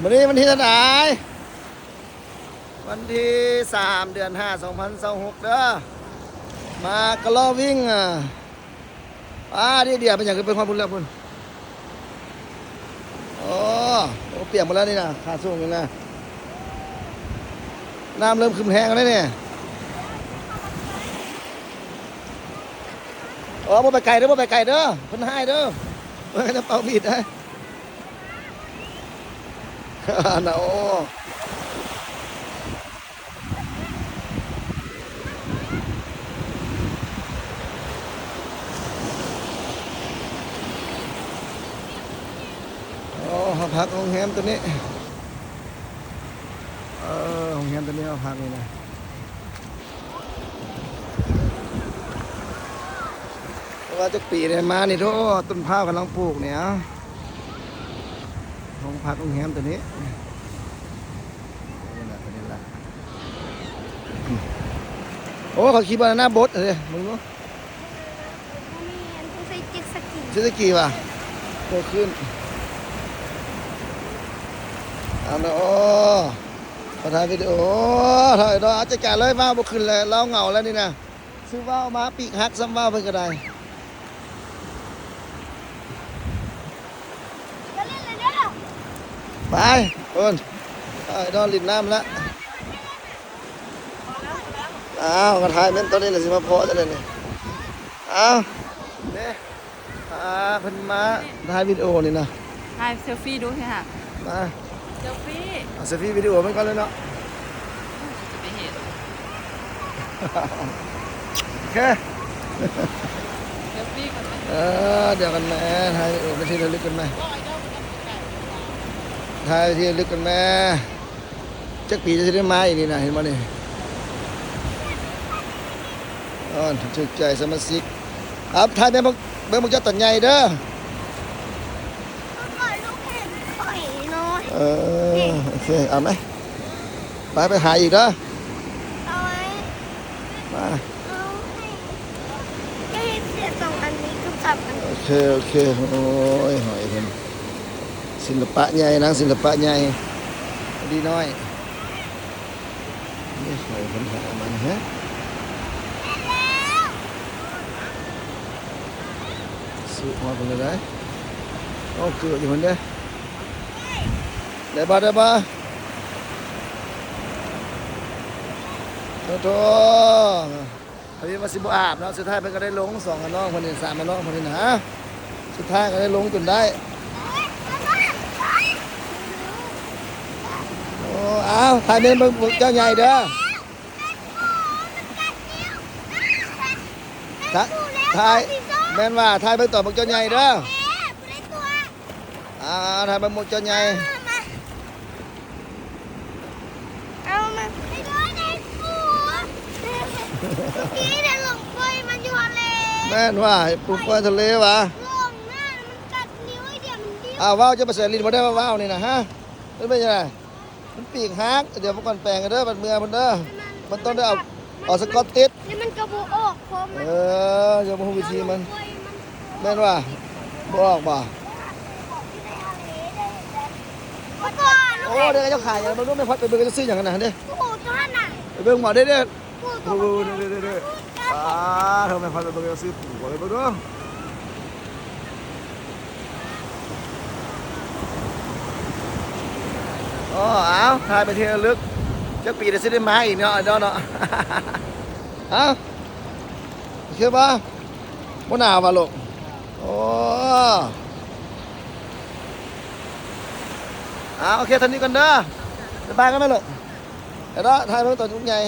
ມື້ນີ້ວັນທີເທົ່າໃດ? ວັນທີສາມ ເດືອນຫ້າ ສອງພັນຊາວຫົກເດີ. ມາກະລໍວິ່ງ ອາ ປ້າ ດຽວໆ ເປັນຫຍັງຄືໄປຮອດພຸ້ນແລ້ວພຸ້ນ? ໂອ້ ໂອ້ ປຽກໝົດແລ້ວນີ້ນະ ຂາສູງນີ້ນະ. ນ້ຳເລີ່ມຂຶ້ນແຮງແລ້ວນີ້. ເອີ ບໍ່ໄປໄກເດີ ບໍ່ໄປໄກເດີ ເພິ່ນຮ້າຍເດີ ເພິ່ນຈະເປົ່າບີດເດີ. ນະ ໂອ້ ໂອ້ ເຮົາພັກໂຮງແຮມໂຕນີ້ ເອີ ໂຮງແຮມໂຕນີ້ເຮົາພັກນີ້ນະ. ເພາະວ່າຈັກປີແລ້ວມານີ້ ໂທ້ ຕົ້ນພ້າວກຳລັງປູກນີ້. ເອົາ ໂຮງພັກໂຮງແຮມໂຕນີ້ ນີ້ລະ ໂຕນີ້ລະ. ໂອ້ ເຂົາຂີ່ບານານາໂບດເດ້ ເບິ່ງດູ. ບໍ່ແມ່ນ ຕ້ອງໃຊ້ເຈັດສະກີ ເຈັດສະກີຫວາ? ບໍ່ຂຶ້ນ ອັນນັ້ນ ໂອ້ ຂໍຖ່າຍວິດີໂອ ຖ່າຍດອກ ຈັດການເລີຍ ວ້າວບໍ່ຂຶ້ນແລ້ວ ລາວເຫງົາແລ້ວນີ້ນະ. ຊື່ວ້າວມາປີກຫັກຊ້ຳ ວ້າວເພິ່ນກໍໄດ້. ໄປ ເພິ່ນ ໄປດອນຫຼິ້ນນ້ຳລະ. ອ້າວ ກໍຖ່າຍແມ່ນຕອນນີ້ລະ ຊິມາພໍ້ຈັ່ງໃດນີ້. ອ້າວ ເດ້ ອ່າ ເພິ່ນມາຖ່າຍວິດີໂອນີ້ນະ ຖ່າຍເຊລຟີດູຊິຮະ ມາ ເຊລຟີ ເອົາເຊລຟີວິດີໂອມັນກ່ອນເລີຍເນາະ. ຈະໄປເຮັດ ໂອເຄ ເຊລຟີກ່ອນໄໝ? ເອີ ດຽວກັນແມ ຖ່າຍເປັນທີ່ລະລຶກກັນໄໝ? ຖ່າຍເປັນທີ່ລະລຶກກັນແມ. ຈັກປີຈະໄດ້ມາອີກນີ້ນະ ເຫັນບໍ່ນີ້? ໂອ້ ຖືກໃຈສະມາຊິກ. ເອົາ ຖ່າຍແມ່ ເບິ່ງ ເບິ່ງບັກຈອດຕອນໃຫຍ່ເດີ. ເອີ ໂອເຄ ເອົາໄໝ? ໄປ ໄປຫາອີກເດີ. ມາ ເອົາໃຫ້ ເຮັດເສຍສອງອັນນີ້ຄືກັບກັນ. ໂອເຄ ໂອເຄ. ໂອ້ຍ ຫອຍເພິ່ນ ສິລະປະໃຫຍ່ນະ ສິລະປະໃຫຍ່ ດີນ້ອຍ. ນີ້ຫອຍເພິ່ນຫາມານີ້ ຮະ ສຸກຮອດພຸ້ນແລ້ວໃດ໋. ໂອ້ ເກືອບຢູ່ພຸ້ນເດ້. ໄດ້ບໍ່ ໄດ້ບໍ່? ໂອ້ໂທ້ ອັນນີ້ວ່າຊິບໍ່ອາບເນາະ ສຸດທ້າຍເພິ່ນກໍໄດ້ລົງ ສອງອ້າຍນ້ອງເພິ່ນນີ້ ສາມອ້າຍນ້ອງເພິ່ນນີ້ນະ ສຸດທ້າຍກໍໄດ້ລົງຈົນໄດ້. ໂອ້ ອ້າວ ຖ່າຍແມ່ນເບິ່ງພວກເຈົ້າໃຫຍ່ເດີ ຖ່າຍ ຖ່າຍ ແມ່ນວ່າ ຖ່າຍເບິ່ງຕອນພວກເຈົ້າໃຫຍ່ເດີ. ອ່າ ຖ້າປາໝົກຈະໃຫຍ່ ເອົາມາ ໄປດ້ວຍແດ່ປູ ນີ້ແຫຼະ ລົງປ່ອຍມັນຢູ່ຫັ້ນແຫຼະ. ແມ່ນວ່າ ປູປ່ອຍທະເລຫວາ? ລົງນະ ມັນກັດນິ້ວ ດຽວມັນດິ້ນ. ອ້າວ ວ້າວ ຈະໄປໃສ່ ຫຼິ້ນບໍ່ໄດ້ ວ້າວນີ້ນະ ຮະ ມັນເປັນຈັ່ງໃດ? ມັນປີກຫັກ ດຽວມັນກ່ອນແປງເດີ ບັດເມືອພຸ້ນເດີ ມັນຕ້ອງໄດ້ເອົາ ເອົາສະກອດຕິດ ແລ້ວມັນກໍບໍ່ອອກ ເອີ ຍັງບໍ່ຮູ້ວິທີມັນ ແມ່ນວ່າ ບໍ່ອອກບໍ່? ໂອ້ ເດ້ ເຈົ້າຂາຍຫຍັງ ເບິ່ງດູ ແມ່ພັດໄປເບິ່ງ ເຈົ້າຊື້ຫຍັງຫັ້ນນະ ເດ້ ໄປເບິ່ງບໍ່ ເດ້ ເດ້. ໂອ້ ເດ້ໆໆໆ ປາດ ເຮົາແມ່ນພາໄປເບິ່ງ ຊື້ປູບໍ່ໄດ້ເບິ່ງເດີ. ອໍ ເອົາ ຖ່າຍເປັນທີ່ລະລຶກ ຈັກປີໄດ້ຊິໄດ້ມາອີກເນາະ ເນາະ ເນາະ. ເອົ້າ ໂອເຄບໍ່? ບໍ່ໜາວຫວາລູກ? ໂອ້ ເອົາ ໂອເຄ ເທົ່ານີ້ກ່ອນເດີ ບາຍບາຍກັນແມ່ລູກ ເດີ ຖ່າຍເບິ່ງຕອນໃຫຍ່.